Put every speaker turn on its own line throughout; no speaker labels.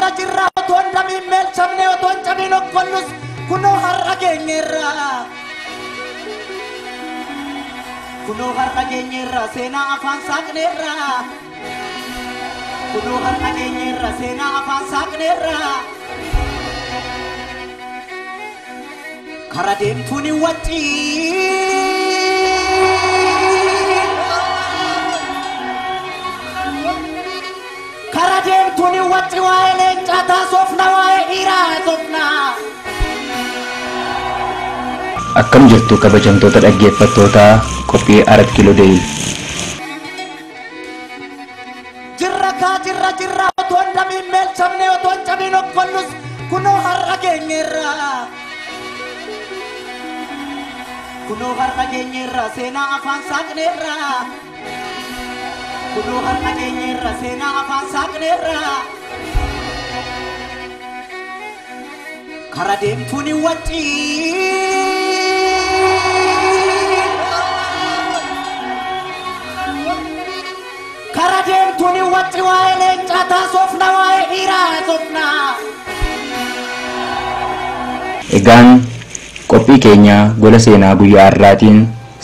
Jirra jirra otoo hin damiin meelchamne otoo hin cabiin okkollus kunoo har'a geenyeerra. Kunoo har'a geenyeerra seenaa afaan saaqneerra. Kunoo har'a geenyeerra seenaa afaan saaqneerra. Kara deemtuun hin waccii. Kara deemtuun hin wacci waa'ee leencaa taasofna waa'ee dhiiraa haasofna.
Akkam jirtu kabajamtoota dhaggeeffattootaa qophii Arat Kiiloo Deeyil.
Jirra kaa jirra jirra otoo hin damiin meelchamne otoo hin cabiin okkollus kunoo har'a geenyeerra. Kunoo har'a geenyeerra seenaa afaan saaqneerra. Kunoo har'a geenyeerra seenaa afaan saaqneerra. Kara deemtuun hin waccii. Kara deemtuun hin wacci waa'ee leencaa taasofna waa'ee dhiiraa haasofna.
Egaan qophii keenya gola seenaa guyyaa har'aatiin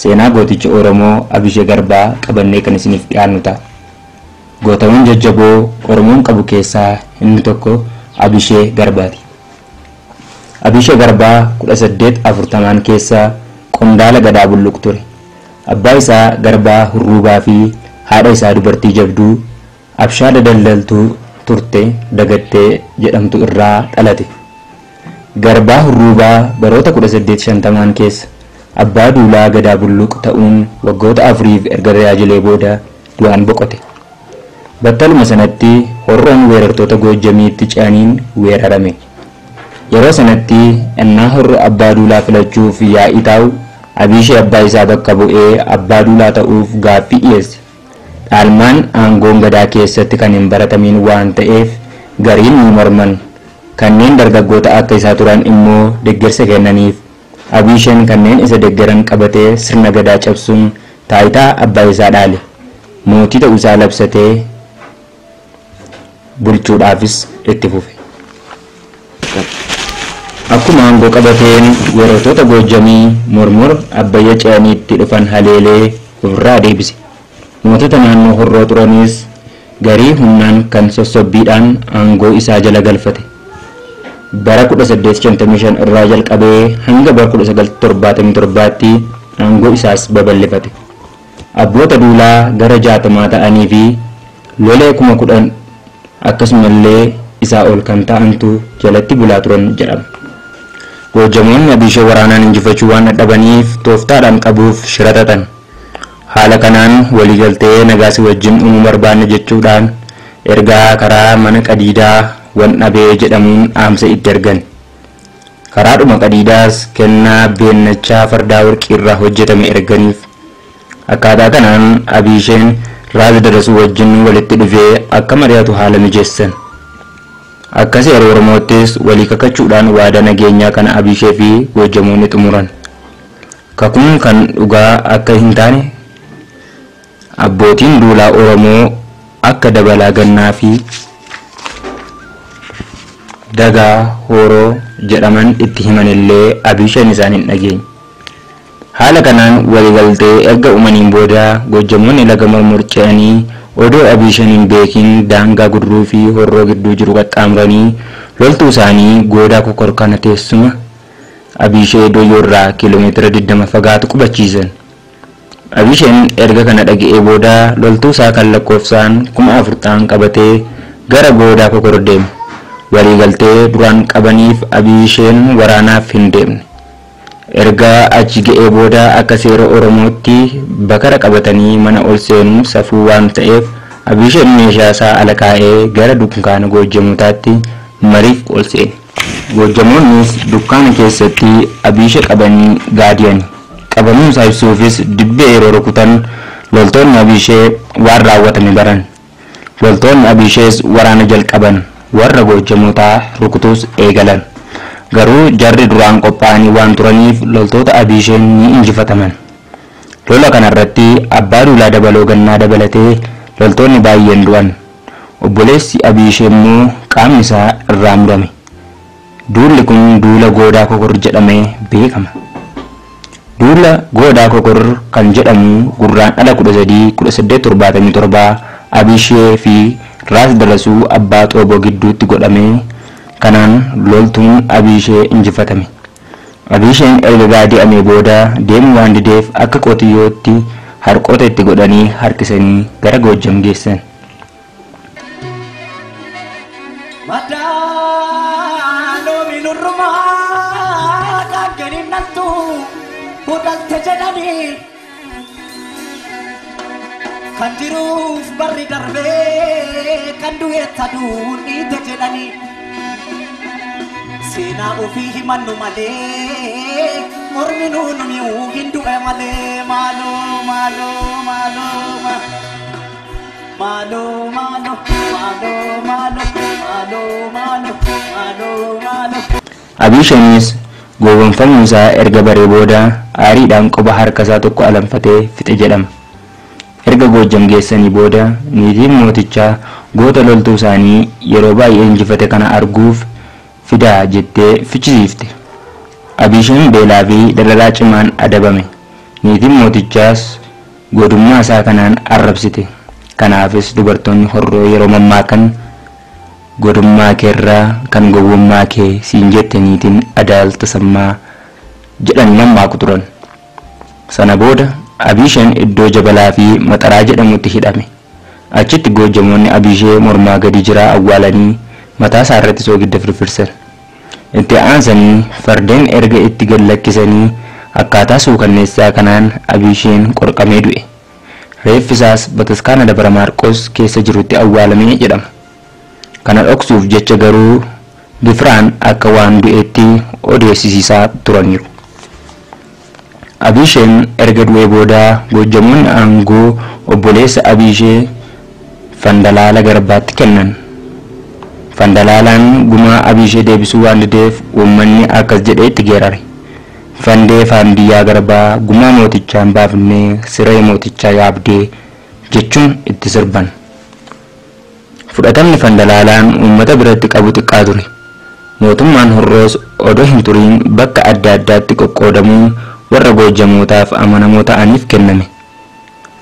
seenaa gooticha Oromoo Abishee Garbaa qabannee kan isiniif dhiyaannu ta'a. Gootawwan jajjaboo Oromoon qabu keessaa inni tokko Abishee Garbaati. Abishee Garbaa 1840 keessa qondaala Gadaa Bulluq ture. Abbaa isaa Garbaa Hurruubaa fi haadha isaa dubartii jabduu Abshaada daldaltuu turte Dagattee jedhamtu irraa dhalate. Garbaa Hurruubaa baroota 1850 keessa abbaa duulaa Gadaa Bulluq ta'uun waggoota afuriif erga tajaajilee booda du'aan boqote. Battaluma sanatti horroon weerartoota Goojjamiitti ce'aniin weerarame. Yeroo sanatti ennaa horro abbaa duulaa filachuuf yaa'ii taa'u Abishee abbaa isaa bakka bu'ee abbaa duulaa ta'uuf gaaffii dhiyeesse. Dhaalmaan aangoon gadaa keessatti kan hin baratamiin waan ta'eef gariin ni morman. Kanneen dargaggoota akka isaa turan immoo deeggarsa kennaniif. Abisheen kanneen isa deeggaran qabatee sirna gadaa cabsuun taayitaa abbaa isaa dhaale. Mootii ta'uu isaa labsatee bulchuudhaafis itti fufe. Akkuma aangoo qabateen weerartoota Goojjamii Mormor Abbayya ce'aniitti dhufan haleelee ofirraa deebise. Mootota naannoo horroo turanis garii humnaan kan sossobbiidhaan aangoo isaa jala galfate. Bara 1855 irraa jalqabee hanga bara 1977tti aangoo isaas babal'ifate. Abboota duulaa gara 60 ta'anii fi lolee 10,000 akkasumallee isaa ol kan ta'antu jalatti bulaa turan jedhama. Goojjamoonni Abishee waraanaan injifachuu waan dadhabaniif tooftaadhaan qabuuf shira xaxan. Haala kanaan waliigaltee nagaasi wajjin uumuu barbaanne jechuudhaan ergaa karaa mana qadiidaa Wandhabee jedhamuun dhaamsa itti ergan. Karaadhuma qadiidaas kennaa beennachaa fardaa warqii irraa hojjetame erganiif. Akkaataa kanaan Abisheen Raas Darasuu wajjin walitti dhufee akka mari'atu haala mijeessan. Akka seera Oromoottis walii kakachuudhaan waadaa nageenyaa kana Abishee fi Goojjamoonni xumuran. Kakuun kan dhugaa akka hin taane abbootiin duulaa Oromoo akka Dabalaa Gannaa fi Dagaa Hooroo jedhaman itti himanillee Abisheen isaan hin dhageenye. Haala kanaan waliigaltee erga uumaniin booda Goojjamoonni laga Mormor ce'anii odoo Abisheen hin beekin daangaa Guduruu fi Horroo gidduu jiru qaxxaamuranii loltuu isaanii goodaa Kokor kana teessuma Abishee Doyyoorraa kiiloomeetira 20 fagaatu qubachiisan. Abisheen erga kana dhaga'ee booda loltuu isaa kan lakkoofsaan 4,000 ta'an qabatee gara goodaa Kokor deeme. Waliigaltee duraan qabaniif Abisheen waraanaaf hin deemne. Erga achi ga'ee booda akka seera Oromootti bakara qabatanii mana ol seenuu safuu waan ta'eef Abisheen meeshaa isaa ala kaa'ee gara dunkaana Goojjamootaatti mariif ol seene. Goojjamoonnis dukkaana keessatti Abishee qabanii gaadiyani. Qabamuu isaa ibsuufis dibbee yeroo rukutan loltoonni Abishee waan raawwatame baran. Loltoonni Abishees waraana jalqaban warra Goojjamootaa rukutuus eegalan. Garuu jarri duraan qophaa'anii waan turaniif loltoota Abisheen ni injifataman. Lola kanarratti abbaa duulaa Dabaloo Gannaa dabalatee loltoonni baay'een du'an. Obboleessi Abiishee immoo qaamni isaa irraa murame. Duulli kun duula Goodaa Kokor jedhamee beekama. Duula Goodaa Kokor kan jedhamu Gurraandhala 13 1877 Abiishee fi Raas Darasuu Abbaa Xooboo gidduutti godhame kanaan loltuun Abiishee injifatame. Abiisheen erga gaadi'amee booda deemuu waan dideef akka qotiyyootti harqoota itti godhanii harkisanii gara Goojjam geessan.
Madaaloomi nurrumaa dhaanganii naltu hudhalte jedhanii kan jiruuf barri darbee kan du'e taduun dhiite jedhanii seenaa ofii himannu malee mormi nuun mi'uu hin du'e malee maaloo maaloo maaloo maaloo maaloo maaloo maaloo maaloo maaloo maaloo maaloo.
Abiisheenis gowwoomfamuu isaa erga baree booda aariidhaan qoba harka isaa tokko alanfatee fixe jedhama. Erga Goojjam geessanii booda niitiin mootichaa goota loltuu isaanii yeroo baay'ee injifate kana arguuf fidaa jettee fichisiifte. Abiisheen beelaa fi dararaa cimaan adabame. Niitiin mootichaas godummaa isaa kanaan arrabsite. Kanaafis dubartoonni horroo yeroo mammaakan godummaa keerraa kan gowwummaa kee siin jette niitiin Adaal Tasammaa jedhanii mammaaku turan. Sana booda Abiisheen iddoo Jabalaa fi Maxaraa jedhamutti hidhame. Achitti Goojjamoonni Abiishee mormaa gadi jiraa awwaalanii mataa isaa irratti soogidda firfirsan. Itti aansanii fardeen erga itti gad lakkisanii akkaataa suukanneessaa kanaan Abiisheen qorqamee du'e. Reeffi isaas bataskaana Dabra Maarqos keessa jirutti awwaalame jedhama. Kana dhoksuuf jecha garuu gifiraan akka waan du'eetti odeessisiisaa turaniiru. Abiisheen erga du'ee booda Goojjamoonni aangoo obboleessa Abiishee Fandalaala Garbaatti kennan. Fandalaalaan gumaa Abiishee deebisuu waan dideef uummanni akkas jedhee itti geerare. Fandee faandiyyaa garbaa gumaa mootichaa hin baafnee siree mootichaa yaabdee jechuun itti sirban. Fudhatamni Fandalaalaan uummata biratti qabu xiqqaa ture. Mootummaan Horroos odoo hin turiin bakka adda addaatti qoqqoodamuun warra Goojjamootaaf amanamoo ta'aniif kenname.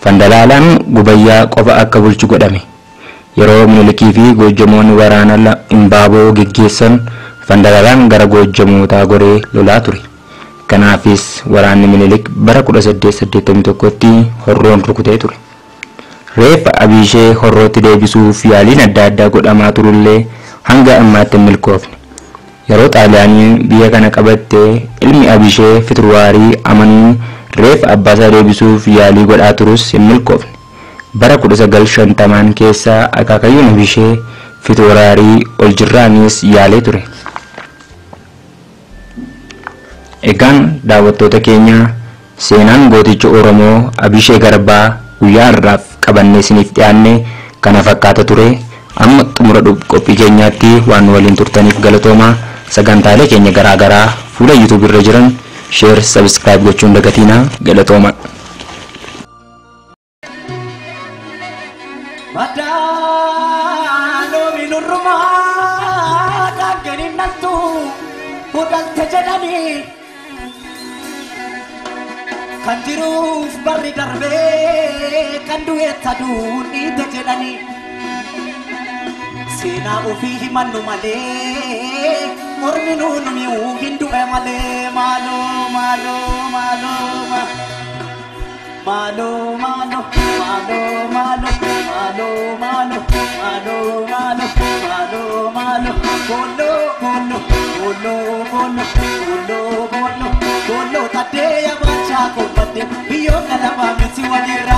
Fandalaalaan Gubayyaa qofa akka bulchu godhame. Yeroo Minilikii fi Goojjamoonni waraana Imbaaboo geggeessan Fandalaalaan gara Goojjamootaa goree lolaa ture. Kanaafis waraanni Minilik bara 1881tti Horroon rukutee ture. Reeffa Abiishee Horrootti deebisuuf yaaliin adda addaa godhamaa turullee hanga ammaatti hin milkoofne. Yeroo Xaaliyaaniin biyya kana qabatte ilmi Abiishee Fiturwaarii amanuun reeffa abbaasaa deebisuuf yaalii godhaa turus hin milkoofne. Bara 1950 keessa akaakayyuun Abiishee Fiturwaarii Oljirraanis yaalee ture. Egaan daawwattoota keenya seenaan gooticha Oromoo Abiishee Garbaa guyyaa har'aaf qabannee isiniif dhiyaanne kana fakkaata ture. Amma xumura qophii keenyaatti waan nu waliin turtaniif galatoomaa. Sagantaalee keenya garaagaraa fuula YouTube irra jiran share, subscribe gochuun dagatiinaa. Galatoomaa.
Madaaloomi nurrumaa dhaanganii naltu hudhalte jedhanii kan jiruuf barri darbee kan du'e taduun dhiite jedhanii seenaa ofii himannu malee mormi nuun mi'uu hin du'e malee maaloo maaloo maaloo maaloo maaloo maaloo maaloo maaloo maaloo maaloo maaloo maaloo maaloo booloo booloo booloo booloo booloo booloo booloo taddee yaabachaa kobbadde biyyoo kalabaa miti walirra.